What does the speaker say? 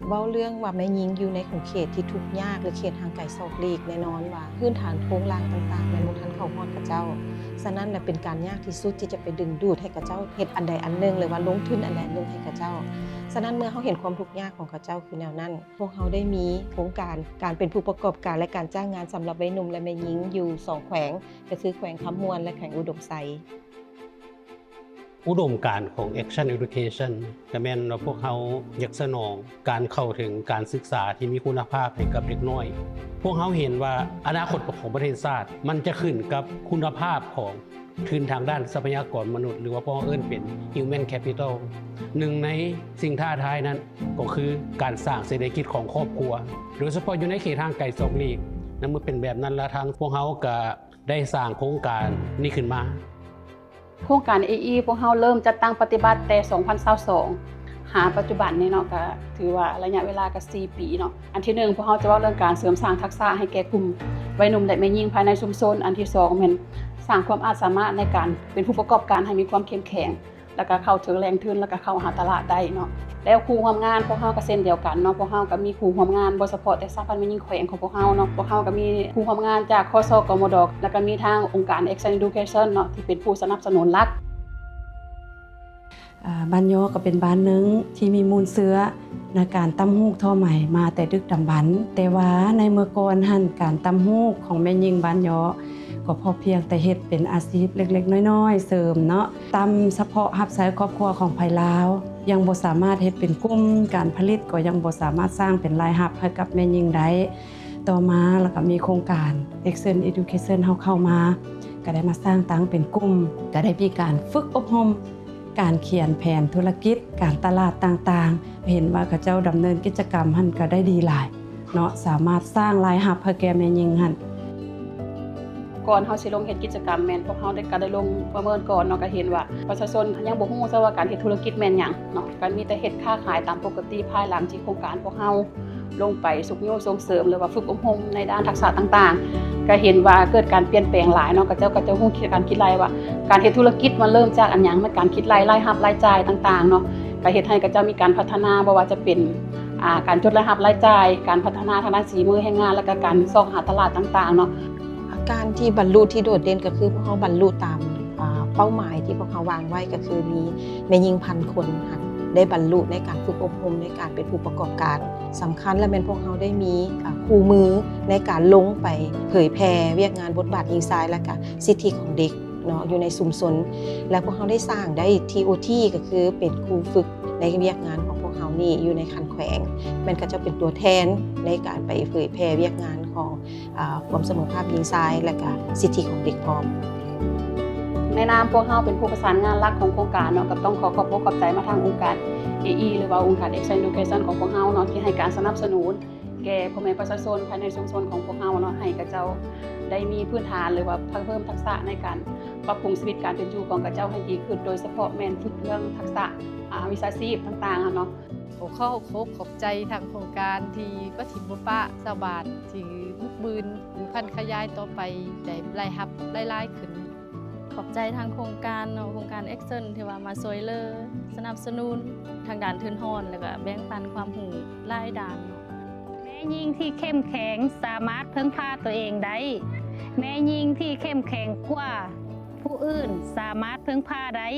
ເວົ້າເລື່ອງວ່າແມ່ຍິງຢູ່ໃນຂົງເຂດທີ່ທຸກຍາກ ຫຼື ເຂດຫ່າງໄກສອກຫຼີກ, ແນ່ນອນວ່າພື້ນຖານໂຄງລ່າງຕ່າງໆ ແມ່ນບໍ່ທັນເຂົ້າຮອດເຂົາເຈົ້າ. ສະນັ້ນລະເປັນການຍາກທີ່ສຸດທີ່ຈະໄປດຶງດູດໃຫ້ເຂົາເຈົ້າເຮັດອັນໃດອັນໜຶ່ງ ຫຼືວ່າລົງທຶນອັນໃດອັນໜຶ່ງໃຫ້ເຂົາເຈົ້າ. ສະນັ້ນເມື່ອເຮົາເຫັນຄວາມທຸກຍາກຂອງເຂົາເຈົ້າຄືແນວນັ້ນ, ພວກເຮົາໄດ້ມີໂຄງການການເປັນຜູ້ປະກອບການ ແລະ ການຈ້າງງານສຳລັບໄວໜຸ່ມ ແລະ ແມ່ຍິງຢູ່ສອງແຂວງ ກໍຄືແຂວງຄຳມ່ວນ ແລະ ແຂວງອຸດົມໄຊ. ອຸດົມການຂອງ Action Education ກໍແມ່ນວ່າພວກເຮົາຢາກສະໜອງການເຂົ້າເຖິງການສຶກສາທີ່ມີຄຸນນະພາບໃຫ້ກັບເດັກນ້ອຍ. ພວກເຮົາເຫັນວ່າອະນາຄົດຂອງປະເທດຊາດ ມັນຈະຂຶ້ນກັບຄຸນນະພາບຂອງທຶນທາງດ້ານຊັບພະຍາກອນມະນຸດ ຫຼືວ່າພວກເຮົາເອີ້ນເປັນ Human Capital. ໜຶ່ງໃນສິ່ງທ້າທາຍນັ້ນກໍຄືການສ້າງເສດຖະກິດຂອງຄອບຄົວ ໂດຍສະເພາະຢູ່ໃນເຂດຫ່າງໄກສອກຫຼີກ. ໃນເມື່ອເປັນແບບນັ້ນລະ ທາງພວກເຮົາກໍ ໄດ້ສ້າງໂຄງການນີ້ຂຶ້ນມາ. ໂຄງການ ເອອີ ພວກເຮົາເລີ່ມຈັດຕັ້ງປະຕິບັດແຕ່ສອງພັນຊາວສອງ ຫາປັດຈຸບັນນີ້ເນາະ, ກໍຖືວ່າໄລຍະເວລາກໍສີ່ປີເນາະ. ອັນທີໜຶ່ງ ພວກເຮົາຈະເວົ້າເລື່ອງການເສີມສ້າງທັກສະໃຫ້ແກ່ກຸ່ມໄວໜຸ່ມ ແລະ ແມ່ຍິງພາຍໃນຊຸມຊົນ. ອັນທີສອງ ແມ່ນສ້າງຄວາມອາດສາມາດໃນການເປັນຜູ້ປະກອບການໃຫ້ມີຄວາມເຂັ້ມແຂງ. ແລ້ວກໍເຂົ້າເຖິງແຫຼ່ງທຶນ ແລ້ວກໍເຂົ້າຫາຕະຫຼາດໄດ້ເນາະ. ແລ້ວຄູ່ຮ່ວມງານພວກເຮົາກໍເຊັ່ນດຽວກັນເນາະ, ພວກເຮົາກໍມີຄູ່ຮ່ວມງານ ບໍ່ສະເພາະແຕ່ສະຫະພັນແມ່ຍິງແຂວງຂອງພວກເຮົາເນາະ, ພວກເຮົາກໍມີຄູ່ຮ່ວມງານຈາກ ຄສ ກມດ ແລ້ວກໍມີທາງອົງການ Action Education ເນາະ ທີ່ເປັນຜູ້ສະໜັບສະໜູນຫຼັກ. ອາ ບ້ານຍໍກໍເປັນບ້ານໜຶ່ງທີ່ມີມູນເຊື້ອ ໃນການຕ່ຳຫູກທໍໄໝມາແຕ່ດຶກດຳບັນ, ແຕ່ວ່າໃນເມື່ອກ່ອນຫັ້ນ ການຕ່ຳຫູກຂອງແມ່ຍິງບ້ານຍໍກໍພໍພຽງແຕ່ເຮັດເປັນອາຊີບເລັກໆນ້ອຍໆເສີມເນາະ, ຕ່ຳສະເພາະຮັບໃຊ້ຄອບຄົວຂອງໃຜລາວ, ຍັງບໍ່ສາມາດເຮັດເປັນກຸ່ມການຜະລິດ, ກໍຍັງບໍ່ສາມາດສ້າງເປັນລາຍຮັບໃຫ້ກັບແມ່ຍິງໄດ້. ຕໍ່ມາລະກະມີໂຄງການ Action Education ເຮົາເຂົ້າມາ, ກະໄດ້ມາສ້າງຕັ້ງເປັນກຸ່ມ, ກະໄດ້ມີການຝຶກອົບຮົມ ການຂຽນແຜນທຸລະກິດ, ການຕະຫຼາດຕ່າງໆ, ເຫັນວ່າເຂົາເຈົ້າດຳເນີນກິດຈະກຳຫັ້ນກໍໄດ້ດີຫຼາຍເນາະ, ສາມາດສ້າງລາຍຮັບໃຫ້ແກ່ແມ່ຍິງຫັ້ນ. ກ່ອນເຮົາຊິລົງເຮັດກິດຈະກຳ ແມ່ນພວກເຮົາໄດ້ ກໍໄດ້ລົງປະເມີນກ່ອນເນາະ, ກໍເຫັນວ່າປະຊາຊົນຍັງບໍ່ຮູ້ຊະວ່າການເຮັດທຸລະກິດແມ່ນຫຍັງເນາະ, ກໍມີແຕ່ເຮັດຄ້າຂາຍຕາມປົກກະຕິ. ພາຍຫຼັງທີ່ໂຄງການພວກເຮົາ ລົງໄປຊຸກຍູ້ສົ່ງເສີມ ຫຼືວ່າຝຶກອົບຮົມໃນດ້ານທັກສະຕ່າງໆ ກະເຫັນວ່າເກີດການປ່ຽນແປງຫຼາຍເນາະ. ເຂົາເຈົ້າ ເຂົາເຈົ້າຮູ້ການຄິດໄລ່ວ່າ ການເຮັດທຸລະກິດມັນເລີ່ມຈາກອັນຫຍັງ, ມັນການຄິດໄລ່ລາຍຮັບລາຍຈ່າຍຕ່າງໆເນາະ, ກະເຮັດໃຫ້ເຂົາເຈົ້າມີການພັດທະນາ ບໍ່ວ່າຈະເປັນ ອາ ການຈົດລາຍຮັບລາຍຈ່າຍ, ການພັດທະນາທາງດ້ານສີມືແຮງງານ ແລະກະການຊອກຫາຕະຫຼາດຕ່າງໆເນາະ. ການທີ່ບັນລຸທີ່ໂດດເດັ່ນກໍຄືພວກເຮົາບັນລຸຕາມ ອາ ເປົ້າໝາຍທີ່ພວກເຮົາວາງໄວ້ ກໍຄືມີແມ່ຍິງພັນຄົນຫັ້ນ ໄດ້ບັນລຸໃນການຝຶກອົບຮົມໃນການເປັນຜູ້ປະກອບການ. ສຳຄັນລະແມ່ນພວກເຮົາໄດ້ມີ ອາ ຄູ່ມືໃນການລົງໄປເຜີຍແຜ່ວຽກງານບົດບາດຍິງຊາຍ ແລະກະສິດທິຂອງເດັກເນາະ ຢູ່ໃນຊຸມຊົນ ແລະພວກເຮົາໄດ້ສ້າງໄດ້ ທີໂອທີ ກໍຄືເປັນຄູຝຶກໃນວຽກງານຂອງພວກເຮົານີ້ຢູ່ໃນຂັ້ນແຂວງ ແມ່ນເຂົາເຈົ້າເປັນຕົວແທນໃນການໄປເຜີຍແຜ່ວຽກງານຂອງ ອາ ຄວາມສະເໝີພາບຍິງຊາຍ ແລະກະສິດທິຂອງເດັກພ້ອມ. ໃນນາມພວກເຮົາເປັນຜູ້ປະສານງານຫຼັກຂອງໂຄງການເນາະ, ກໍຕ້ອງຂໍຂອບອົກຂອບໃຈມາທາງອົງການ ເອອີ ຫຼືວ່າອົງການ Action Education ຂອງພວກເຮົາເນາະ ທີ່ໃຫ້ການສະໜັບສະໜູນແກ່ພໍ່ແມ່ປະຊາຊົນພາຍໃນຊຸມຊົນຂອງພວກເຮົາເນາະ, ໃຫ້ເຂົາເຈົ້າໄດ້ມີພື້ນຖານ ຫຼືວ່າເພີ່ມທັກສະໃນການປັບປຸງຊີວິດການເປັນຢູ່ຂອງເຂົາເຈົ້າໃຫ້ດີຂຶ້ນ, ໂດຍສະເພາະແມ່ນຝຶກເລື່ອງທັກສະ ອາ ວິຊາຊີບຕ່າງໆເນາະ. ຂໍຂອບອົກຂອບໃຈທາງໂຄງການທີ່ບໍ່ຖິ້ມບໍ່ປະຊາວບ້ານ ທີ່ບຸກບືນ ຫຼື ຜັນຂະຫຍາຍຕໍ່ໄປ ໄດ້ລາຍຮັບຫຼາຍໆຂຶ້ນ. ຂອບໃຈທາງໂຄງການເນາະ, ໂຄງການ Action ທີ່ວ່າມາຊ່ວຍເຫຼືອສະໜັບສະໜູນທາງດ້ານທຶນຮອນ ແລະກະແບ່ງປັນຄວາມຮູ້ຫຼາຍດ້ານເນາະ. ແມ່ຍິງທີ່ເຂັ້ມແຂງສາມາດເພິ່ງພາຕົວເອງໄດ້. ແມ່ຍິງທີ່ເຂັ້ມແຂງກວ່າຜູ້ອື່ນສາມາດເພິ່ງພາໄດ້.